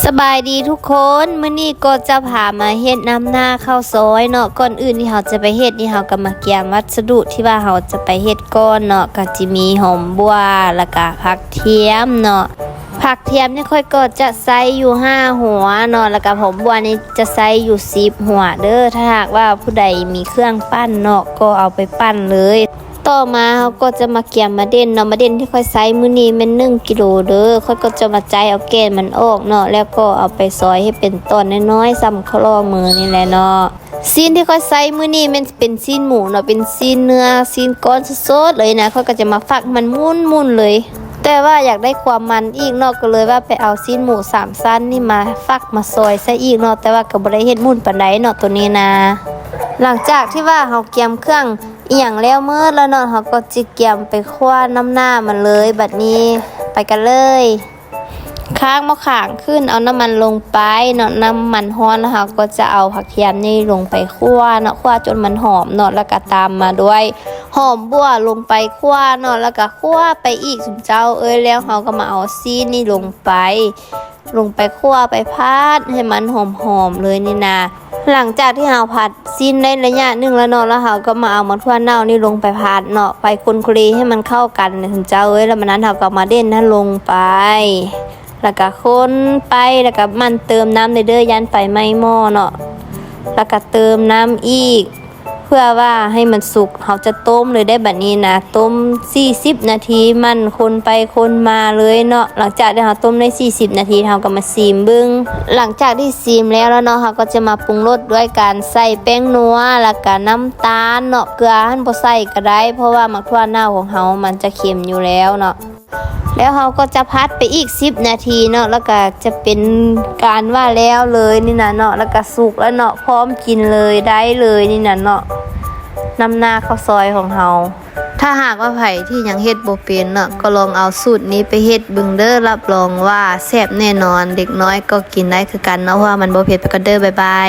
ສະບາຍດີທຸກຄົນ, ມື້ນີ້ກໍຈະພາມາເຮັດນ້ຳໜ້າເຂົ້າຊອຍເນາະ. ກ່ອນອື່ນທີ່ເຮົາຈະໄປເຮັດນີ້ ເຮົາກໍມາກຽມວັດສະດຸທີ່ວ່າເຮົາຈະໄປເຮັດກ່ອນເນາະ. ກໍຈະມີຫອມບົ່ວ ແລ້ວກໍຜັກທຽມເນາະ. ຜັກທຽມນີ້ຂ້ອຍກໍຈະໃຊ້ຢູ່ຫ້າຫົວເນາະ, ແລ້ວກໍຫອມບົ່ວນີ້ຈະໃຊ້ຢູ່ສິບຫົວເດີ້. ຖ້າຫາກວ່າຜູ້ໃດມີເຄື່ອງປັ່ນເນາະ ກໍເອົາໄປປັ່ນເລີຍ. ຕໍ່ມາເຮົາກໍຈະມາກຽມມາເດັນເນາະ. ມາເດັນທີ່ຂ້ອຍໃຊ້ມື້ນີ້ແມ່ນໜຶ່ງກິໂລເດີ້. ຂ້ອຍກໍຈະມາໃຈເອົາແກ່ນມັນອອກເນາະ, ແລ້ວກໍເອົາໄປຊອຍໃຫ້ເປັນຕອນນ້ອຍໆ ສ່ຳຂໍ້ລໍມືນີ້ແຫຼະເນາະ. ຊີ້ນທີ່ຂ້ອຍໃຊ້ມື້ນີ້ແມ່ນເປັນຊີ້ນໝູເນາະ, ເປັນຊີ້ນເນື້ອ ຊີ້ນກ້ອນສົດໆເລີຍນະ. ຂ້ອຍກໍຈະມາຟັກໃຫ້ມັນໝຸ່ນໆເລີຍ, ແຕ່ວ່າຢາກໄດ້ຄວາມມັນອີກເນາະ, ກໍເລີຍວ່າໄປເອົາຊີ້ນໝູສາມຊັ້ນນີ້ມາຟັກມາຊອຍໃສ່ອີກເນາະ, ແຕ່ວ່າກໍບໍ່ໄດ້ເຮັດໝຸ່ນປານໃດເນາະ ໂຕນີ້ນະ. ຫຼັງຈາກທີ່ວ່າເຮົາກຽມເຄື່ອງ ອີ່ຫຍັງແລ້ວໝົດແລ້ວເນາະ, ເຮົາກໍຈະກຽມໄປຂົ້ວນ້ຳໜ້າມັນເລີຍ. ບັດນີ້ໄປກັນເລີຍ. ຄ້າງໝໍ້ຂາງຂຶ້ນ ເອົານ້ຳມັນລົງໄປເນາະ, ນ້ຳມັນຮ້ອນແລ້ວເຮົາກໍຈະເອົາຜັກທຽມນີ້ລົງໄປຂົ້ວເນາະ, ຂົ້ວຈົນມັນຫອມເນາະ, ແລ້ວກໍຕາມມາດ້ວຍຫອມບົ່ວລົງໄປຂົ້ວເນາະ, ແລ້ວກໍຂົ້ວໄປອີກ ຊຸມເຈົ້າເອີຍ. ແລ້ວເຮົາກໍມາເອົາຊີ້ນນີ້ລົງໄປ ລົງໄປຂົ້ວໄປຜັດໃຫ້ມັນຫອມໆເລີຍນີ້ນະ. ຫຼັງຈາກທີ່ເຮົາຜັດຊີ້ນໄດ້ໄລຍະໜຶ່ງແລ້ວເນາະ, ແລ້ວເຮົາກໍມາເອົາໝາກຖົ່ວເນົ່ານີ້ລົງໄປຜັດເນາະ, ໄປຄົນໂຄເລໃຫ້ມັນເຂົ້າກັນ ເຈົ້າເອີຍ. ແລ້ວບາດນັ້ນເຮົາກໍມາເດັນຫັ້ນລົງໄປ ແລ້ວກໍຄົນໄປ ແລ້ວກໍໝັ່ນເຕີມນ້ຳເດີ້ ຢ້ານໄຟໄໝ້ໝໍ້ເນາະ, ແລ້ວກໍເຕີມນ້ຳອີກ ເພື່ອວ່າໃຫ້ມັນສຸກ ເຮົາຈະຕົ້ມເລີຍໄດ໋ບັດນີ້ນະ. ຕົ້ມສີ່ສິບນາທີ ໝັ່ນຄົນໄປຄົນມາເລີຍເນາະ. ຫຼັງຈາກທີ່ເຮົາຕົ້ມໄດ້ສີ່ສິບນາທີ ເຮົາກໍມາຊີມເບິ່ງ. ຫຼັງຈາກທີ່ຊີມແລ້ວແລ້ວເນາະ, ເຮົາກໍຈະມາປຸງລົດດ້ວຍການໃສ່ແປ້ງນົວ ແລ້ວກໍນ້ຳຕານເນາະ, ເກືອຫັ້ນບໍ່ໃສ່ກໍໄດ້ ເພາະວ່າໝາກຖົ່ວເນົ່າຂອງເຮົາມັນຈະເຄັມຢູ່ແລ້ວເນາະ. ແລ້ວເຮົາກໍຈະຜັດໄປອີກສິບນາທີເນາະ, ແລ້ວກໍຈະເປັນການວ່າແລ້ວເລີຍນີ້ນະເນາະ, ແລ້ວກໍສຸກແລ້ວເນາະ, ພ້ອມກິນເລີຍ ໄດ້ເລີຍນີ້ນະເນາະ, ນ້ຳໜ້າເຂົ້າຊອຍຂອງເຮົາ. ຖ້າຫາກວ່າໃຜທີ່ຍັງເຮັດບໍ່ເປັນເນາະ, ກໍລອງເອົາສູດນີ້ໄປເຮັດເບິ່ງເດີ້, ຮັບຮອງວ່າແຊບແນ່ນອນ. ເດັກນ້ອຍກໍກິນໄດ້ຄືກັນເນາະ, ເພາະວ່າມັນບໍ່ເຜັດ. ໄປກ່ອນເດີ້, ບາຍບາຍ.